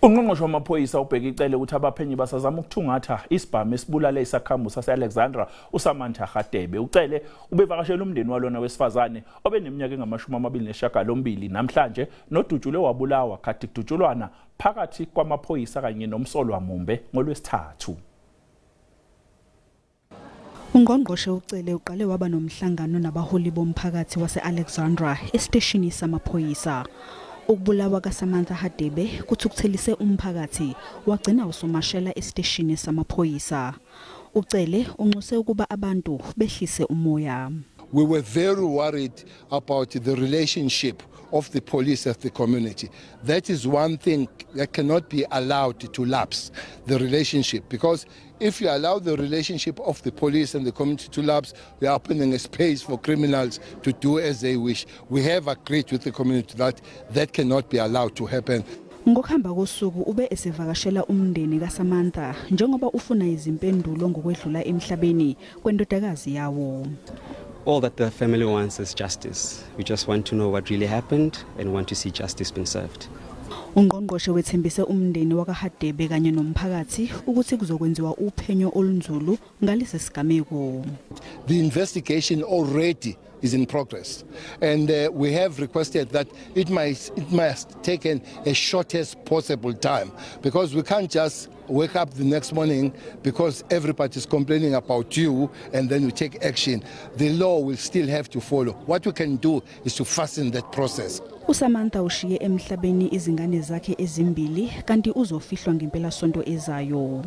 Ungqongqoshe wamaphoyisa uBheki Cele ukuthi abaphenyi basazama ukuthungatha isibhamu esibulale isakhamuzi sase-Alexandra uSamantha Hadebe. Ucele ubevakashela umndeni walona wesifazane obeneminyaka engama-28 namhlanje nodutshulwe wabulawa khathi kudutshulwana phakathi kwamaphoyisa kanye nomsolwa mumbe ngolwesithathu. Ungqongqoshe uCele uqale waba nomhlangano nabaholi bomphakathi wase-Alexandra esiteshini samaphoyisa. Ukubulawa kaSamantha Hadebe kuthukuthelise umphakathi wagcina usomashela esiteshini samaphoyisa. Ucele unxuse ukuba abantu behlise umoya. We were very worried about the relationship of the police and the community. That is one thing that cannot be allowed to lapse, the relationship, because if you allow the relationship of the police and the community to lapse, we are opening a space for criminals to do as they wish. We have agreed with the community that that cannot be allowed to happen. Ngokuhamba kosuku ube esevakashela umndeni kaSamantha njengoba ufuna izimpendulo ngokwedlula emhlabeni kwendodakazi yawo. All that the family wants is justice. We just want to know what really happened and want to see justice being served. Ungqongqoshe wethembise umndeni wakaHadebe kanye nomphakathi ukuthi kuzokwenziwa uphenyo olunzulu ngalesi sigameko. The investigation already is in progress, and we have requested that it must take as shortest possible time, because we can't just wake up the next morning because everybody is complaining about you and then we take action. The law will still have to follow. What we can do is to fasten that process. uSamantha ushiye emhlabeni izingane zakhe ezimbili kanti uzofihlwa ngempelasonto ezayo.